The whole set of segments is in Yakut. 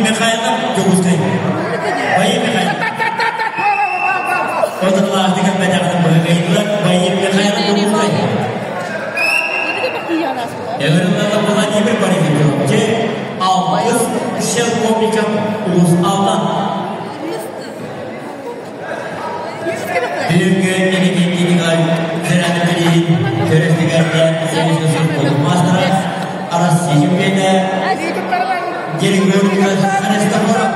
Михайлов Дьокуускай. Байым Михайлов. Байым Михайлов Дьокуускай. Ыҥырыллан Владимир Борисович Алгыс Шелковников Улус Алдан. Бүгүҥҥү Николай Зырянов көрүстүгэрдээн Союз маастара Россия чемпионата Григорий Христофоров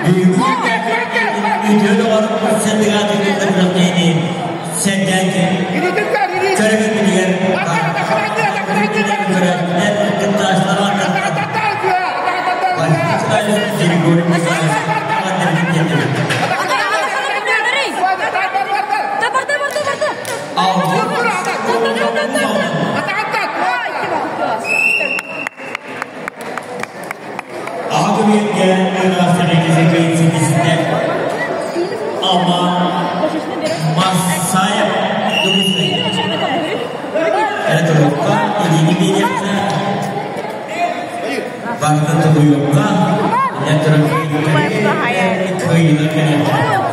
бүгүҥҥү үтүө доҕор сырдыгаатын сэргээн көрөгүтүгэр Ама Масаев Этурукка илиини биэриэххэ, барыта тулуйуохха, кыайыыны кэлиэххэ.